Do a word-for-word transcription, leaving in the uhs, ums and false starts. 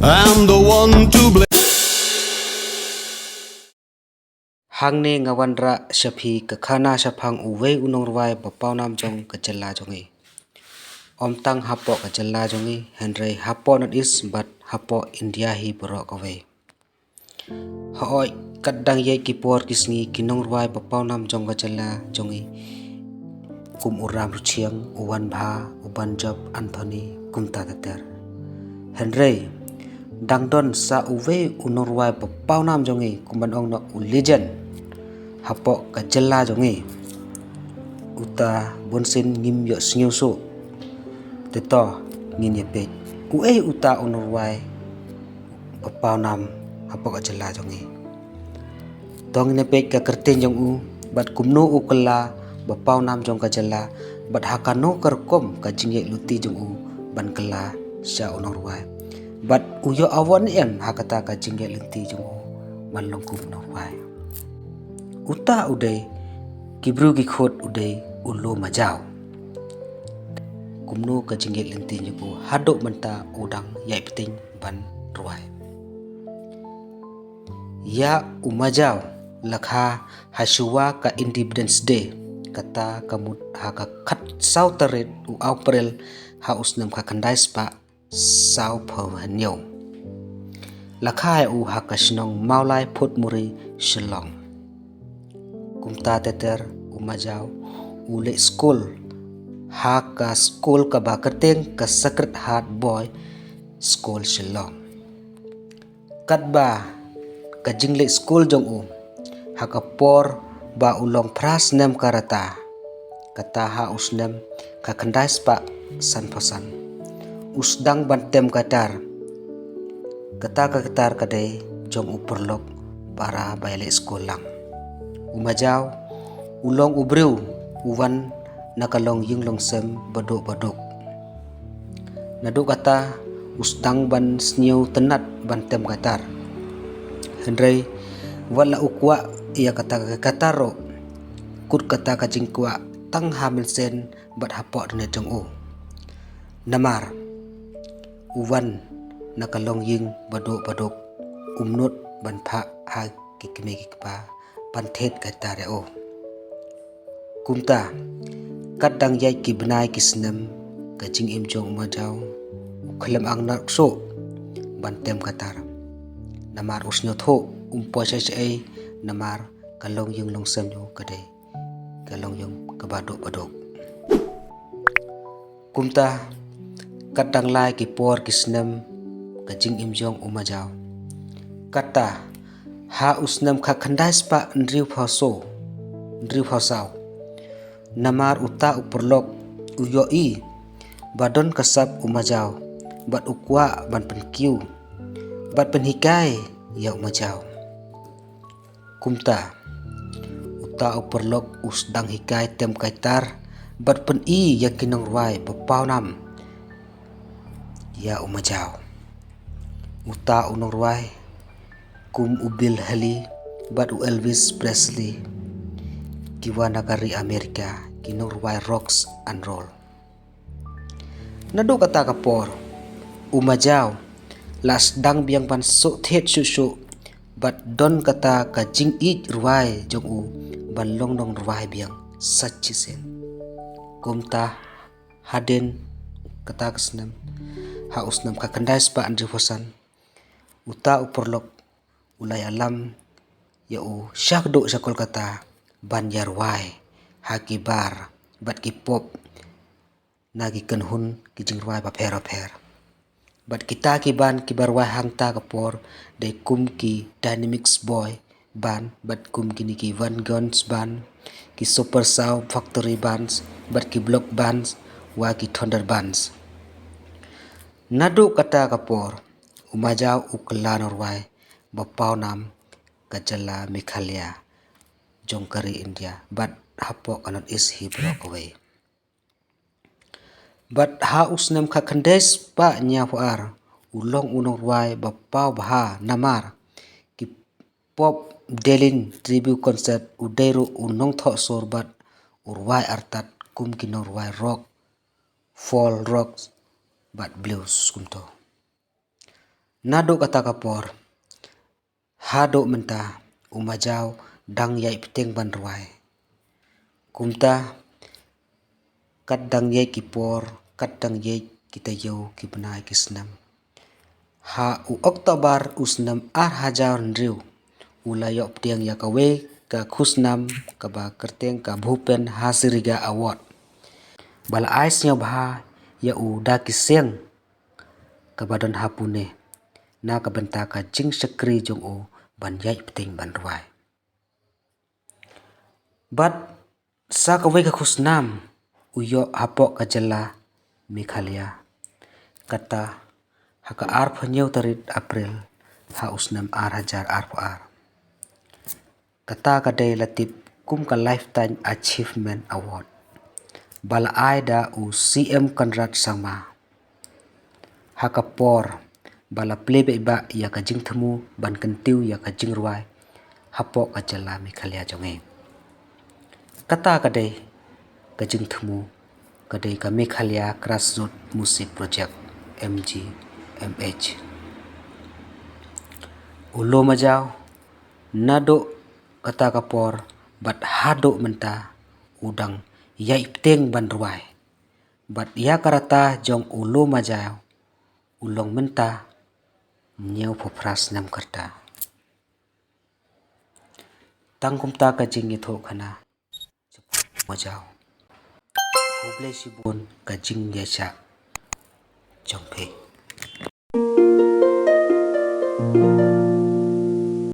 I'm the one to blame. Hangne nga wanrah sha phi ka khana shaphang uwei u nongrwai ba pawnam jong ka jylla jong ngi. Ym tang hapoh ka jylla jong ngi, hynrei hapoh North East bad hapoh India hi baroh kawei. Hooid, kat dang ïaid ki por ki sngi ki nongrwai ba pawnam jong ka jylla jong ngi, kum u Ram Ruchiang, u Wanbha, u Banjop Anthony, kumta ter ter. Hynrei dang don sa uwei u nongrwai ba pawnam jong ngi, kum ban ong noh u legend hapoh ka jylla jong ngi. Uta bunsien ngim ïoh sngewsuk. Te to ngin ïa peit uei uta u nongrwai ba pawnam hapoh ka jylla jong ngi. To ngin ïa peit ka kyrteng jong u, bad kumno u kylla ba pawnam jong ka jylla, bad ha kano ka rukom ka jingïaid lynti jong u ban kylla sha u nongrwai, bad u ïoh award ne em ha kata ka jingïaid lynti jong u ban long kum u nongrwai. Uta u dei, ki briew ki khot u dei u Lum Majaw. Kumno ka jingïaid lynti jong u haduh mynta u dang ïaid bteng ban rwai. Ïa u Majaw, la kha ha shuwa ka Independence Day, kata ka mut ha ka khatsaw tarik u April ha u snem khatkhyndai spah sawphew hynñiew. La kha ïa u ha ka shnong Mawlai Phutmuri, Shillong. Kumta ter ter u Majaw u leit skul ha ka skul kaba kyrteng ka Sacred Heart Boys' School, Shillong. Katba ka jingleit skul jong u, ha ka por ba u long phra snem ka rta, kata ha u snem khatkhyndai spah sanphew san, u sdang ban tem guitar. Kata ka guitar ka dei jong u paralok para ba ïaleit skul lang. U Majaw u long u briew u wan na ka longïing longsem baduk baduk. Naduh kata u sdang ban sngewtynnat ban tem guitar. Hynrei wat la u kwah ïa kata ka guitar ruh, kut kata ka jingkwah tang ha mynsiem bad hapoh jingïeit jong u. Namar u wan na ka longïing baduk baduk, um nud ban phah ha ki kmie ki kpa ban thied guitar ïa u. Kumta, kat dang ïaid ki bnai ki snem, ka jingim jong u Majaw u khlem angnar shuh ban tem guitar. Namar u sngewthuh um poi shaei shaei, namar ka longïing longsem jong u ka dei ka longïing kaba duk baduk. Kumta, kat dang lai ki por ki snem ka jingim jong u Majaw. Kata ha u snem khatkhyndai spah hynriewphew saw, hynriewphew saw, namar uta u paralok u ïohi ba don ka sap u Majaw, bad u kwah ban pynkiew bad pynhikai ïa u Majaw. Kumta, uta u paralok u sdang hikai tem guitar bad pyni ïa ki nongrwai ba pawnam ïa u Majaw. Uta u nongrwai kum u Bill Haley bad u Elvis Presley, ki wan na ka ri Amerika, ki nongrwai rocks and roll. Naduh kata ka por, u Majaw la sdang biang ban sngewthuh shuh shuh, bad don kata ka jingïeit rwai jong u ban long nongrwai biang sa shisien. Kumta hadien kata ka snem, ha u snem khatkhyndai spah hynriewphew san, uta u paralok u la ïalam ïa u sha kduh sha Kolkata ban ïa rwai ha ki bar bad ki pub na ki kynhun ki jingrwai bapher bapher. Bad kita ki band kiba rwai hangta ka por dei kum ki Dynamics Boy Band, bad kum kine ki Van Guns Band, ki Super Sound Factory Bands, bad ki Block Bands, wa ki Thunder Bands. Naduh kata ka por, u Majaw u kylla nongrwai ba pawnam ka jylla Meghalaya jong ka ri India, bad hapoh ka North East hi baroh kawei. Bad ha u snem khatkhyndai spah hynñiewphew ar, u long u nongrwai ba paw bha namar ki pop Delin tribute concert u dei ruh u nongthoh sur bad u rwai artat kum ki nongrwai rock, folk rock, bad blues kumto. Naduh kata ka por haduh mynta u Majaw dang ïai bteng ban rwai. Kumta kat dang ïai ki por, kat dang ïai ki taïew, ki bnai, ki snem. Ha u October u snem ar hajar hynriew u la ïoh pdiang ïa kawei ka khusnam kaba kyrteng ka Bhupen Hazarika Award, ba la ai sngewbha ïa u da ki seng kaba don ha Pune na ka bynta ka jingshakri jong u ban ïai bteng ban rwai. Bad sa kawei ka khusnam u ïoh hapoh ka jylla Meghalaya, kata ha ka arphew hynñiew tarik April ha u snem ar hajar arphew ar. Kata ka dei la tip kum ka Lifetime Achievement Award ba la ai da u C M Conrad Sangma ha ka por ba la plie beit ba ïa ka jingthmu ban kyntiew ïa ka jingrwai hapoh ka jylla Meghalaya jong ngi. Kata ka dei ka jingthmu ka dei ka Meghalaya Grassroots Music Project, M G M H. U Lum Majaw naduh kata ka por bad haduh mynta u dang ïai bteng ban rwai. Bad ïa ka rta jong u Lum Majaw u long mynta hynñiewphew phra snem ka rta. Tang kumta ka jingïathuh khana. Majaw. Khublei shibun ka jingïaishah jong phi.